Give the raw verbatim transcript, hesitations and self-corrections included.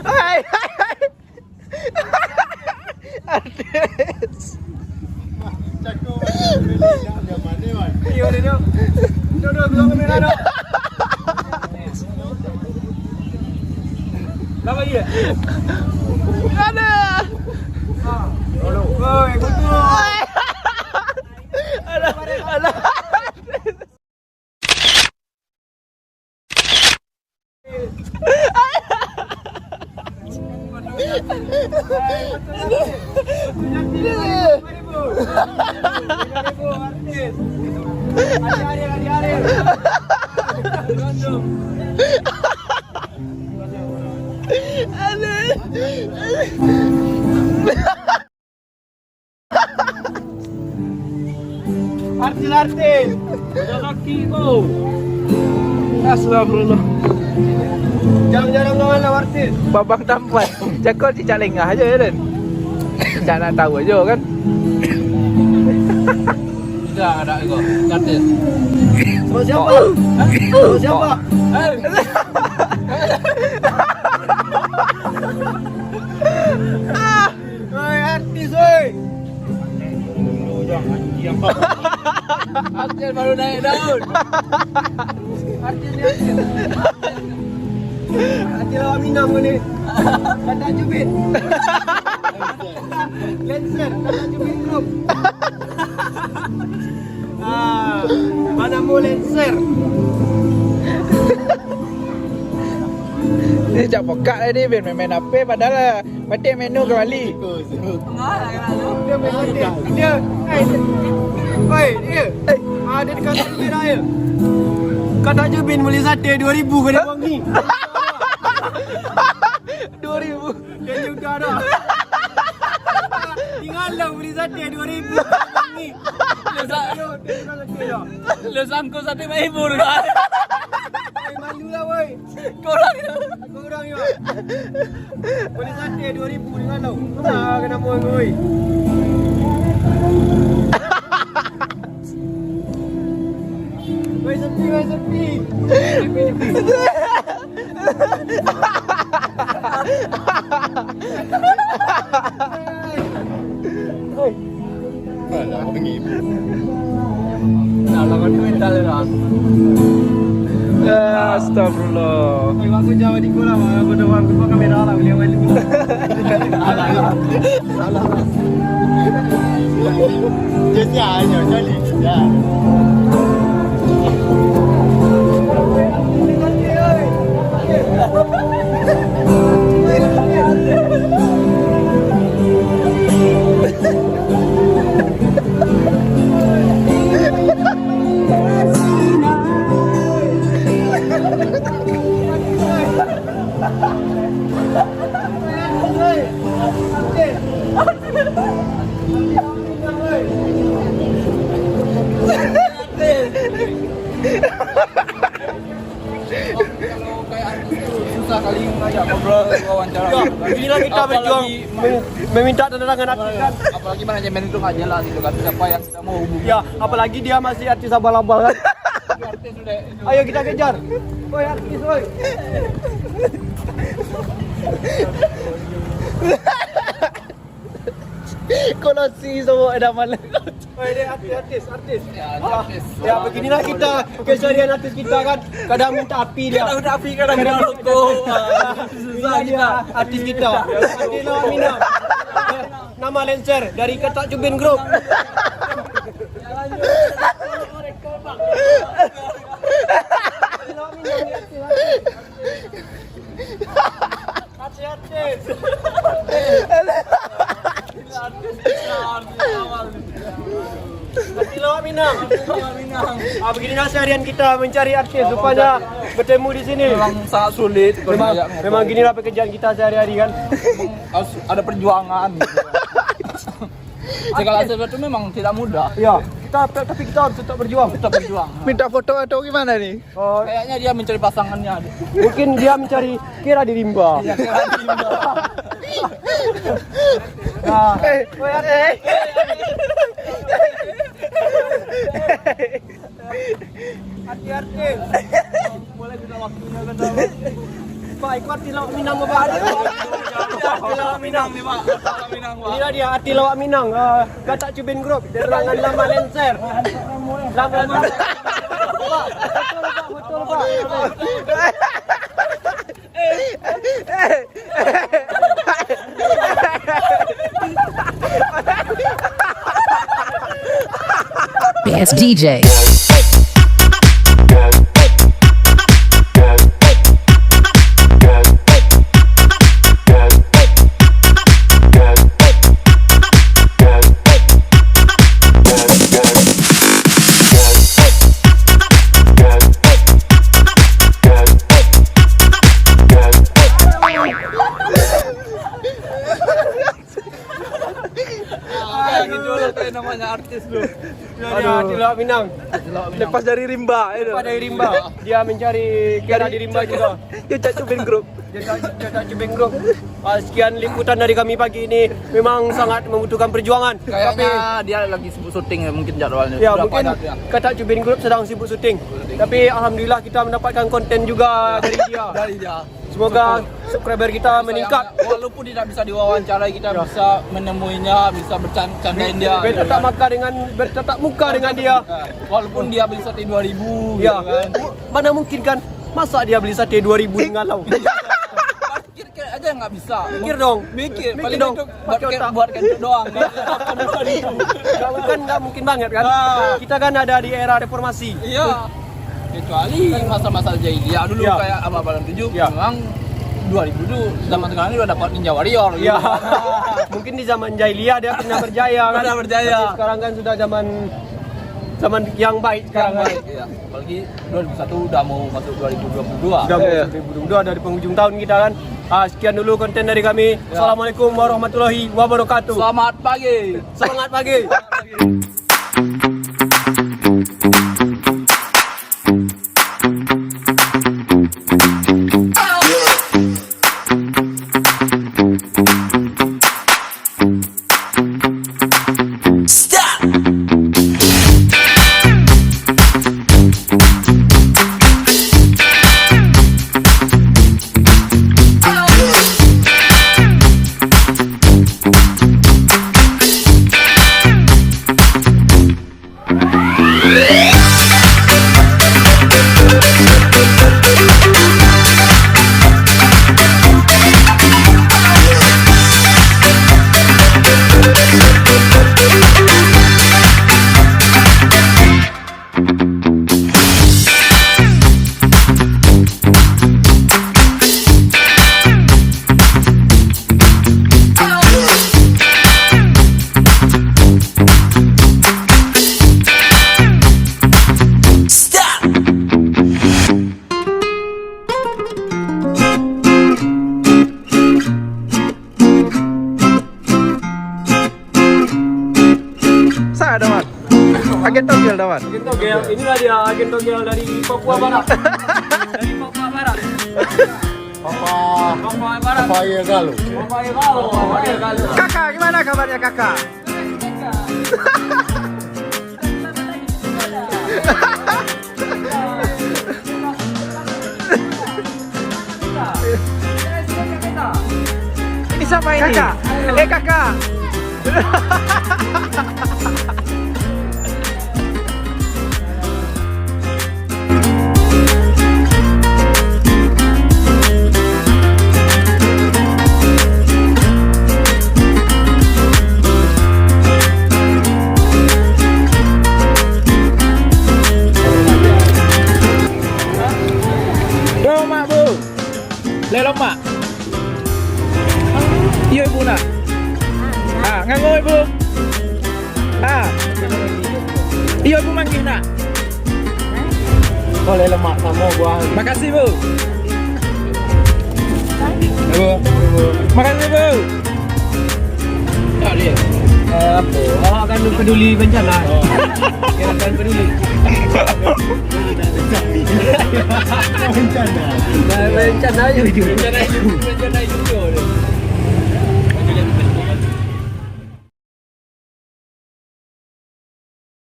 Hai, hai, hai. Artis. Ada. Alah, alah. Artis-artis. Udah kaki ko. Astagfirullah. Jarang-jarang kawan lah artis. Babang Tampan. Cako cicak lengah aja ya, Den. Cak nak tahu aja kan. Sudah ada iko. Artis. Sama siapa? Hah? Sama siapa? Eh. Oi, artis, oi. Artis baru naik daun. Artis ni, artis. Artis lawak Minang ko ni. Kata Jubin. Lancer, kata Jubin Group. Ah, mana mau Lancer? Ni cak pekak tadi, Ben main-main H P, padahal Patik menu kembali. Dia main sate. Dia, eh, oi, dia. Ada di kantong merah dia. Kata Jubin beli sate dua ribu kada wangi. Dua ribu. Dia juga ada. Tinggal lah beli sate dua ribu kada wangi. Dia, dia, dia, dia. Lu sangko sate mahibur kan? Ai, malu lah, woi. Kurang. Kurang yo. Beli sate dua ribu dengan lo. Nah, kena muang, woi. Woi, sepi, woi, sepi. Sepi, sepi. Woi. Alah, pengibu. Nah, lawan ni mental lah. Astagfirullah. Eh, aku jauh di gua lah, aku doang, gua kamera lah, beliau main dulu. Alah, alah. Alah. Dia siap aja, cari. Ya. Susah kali ngajak ngobrol, wawancara. Ya, inilah kita berjuang, mem-, meminta tanda tangan artis kan. Apalagi manajemen itu nggak jelas gitu kan, siapa yang kita mau hubungi. Ya, apalagi dia masih artis abal-abal kan. Artis udah. Ayo kita kejar. Woi, artis, woi. Kolosi sama ada malam. Woi, dia artis, artis, artis. Ya, artis. Ya, beginilah kita, keseharian artis kita kan. Kadang minta api dia. Kadang minta api, kadang minta rokok. Susah. Inilah dia, artis kita. Artis lawak Minang. Nama Lancer dari Katak Jubin Group. Artis lawak Minang. Ah, beginilah seharian kita mencari artis. Rupanya bertemu di sini. Memang sangat sulit kalau Memang, diajak ngobrol. Memang ginilah pekerjaan kita sehari-hari kan. Memang harus ada perjuangan. Segala sesuatu memang tidak mudah. Ya, kita, tapi kita harus tetap berjuang. Tetap berjuang. Minta foto atau gimana nih? Oh. Kayaknya dia mencari pasangannya. Mungkin dia mencari Kira di rimba. Iya, Kira di rimba. Nah. Eh, eh. Hati-hati. Pak, iko arti lawak Minang, Pak. Arti lawak Minang ni, Pak. Inilah dia arti lawak Minang. Ah, Katak Cubin Group, derangan Lama Lenser. Lama, Lama. Pak, betul, Pak, betul, Pak. Best D J. Ah, gitu lah tu namanya artis tu. Aduh. Arti lawak Minang. Lepas dari rimba, ya tu. Lepas dari rimba, dia mencari kira di rimba juga. Dia Katak Cubin Group. Dia Katak, dia Katak Cubin Group. Ah, sekian liputan dari kami pagi ini. Memang sangat membutuhkan perjuangan. Kayaknya tapi dia lagi sibuk syuting ya, mungkin jadwalnya. Ya, sudah mungkin padat ya. Katak Cubin Group sedang sibuk syuting. Syuting. Tapi alhamdulillah kita mendapatkan konten juga dari dia. Dari dia. Semoga subscriber kita meningkat. Walaupun tidak bisa diwawancarai, kita bisa menemuinya, bisa bercandain dia. Bertatap muka dengan, bertatap muka dengan dia. Walaupun dia beli sate dua ribu, ya kan? Mana mungkin kan? Masa dia beli sate dua ribu di Ngalau? Pikir aja nggak bisa. Mikir dong. Mikir, mikir paling dong. Buat kentut doang. Kan nggak mungkin banget kan? Ah. Kita kan ada di era reformasi. Iya. Kecuali masa-masa jahiliyah dulu, ya, kayak Abah Balang Tujuh, ya, memang dua ribu tu zaman sekarang ni udah dapat Ninja Warrior gitu. Ya. Mungkin di zaman jahiliyah dia pernah berjaya kan? Pernah berjaya. Tapi sekarang kan sudah zaman, zaman yang baik sekarang kan? Yang baik, iya. Apalagi dua ribu satu udah mau masuk dua ribu dua puluh dua. Sudah mau masuk dua ribu dua puluh dua, dari penghujung tahun kita kan. Ah, sekian dulu konten dari kami. Ya. Assalamualaikum warahmatullahi wabarakatuh. Selamat pagi. Semangat pagi. Sa, Dawan. Agen Togel, Dawan. Agen Togel, inilah dia Agen Togel dari Papua Barat. Dari Papua Barat. Papa, Papua Barat. Papa Yegalo. Papa Yegalo, Papa Yegalo. Kakak, gimana kabarnya, Kakak? Ini siapa ini? Kakak. Eh, kakak. Lemak, Bu. Lemak. Iyo, Ibu, nak. Ah, ngango, Ibu. Ah. Iyo, Ibu, manggih, nak. Boleh lemak samo buah. Makasih, Bu. Ibu, Ibu. Makasih, Bu. Eh, apa? Awak kan peduli bencana. Oh. Gerakan peduli. Bencana. Bencana, jujur. Bencana, jujur. Bencana, jujur.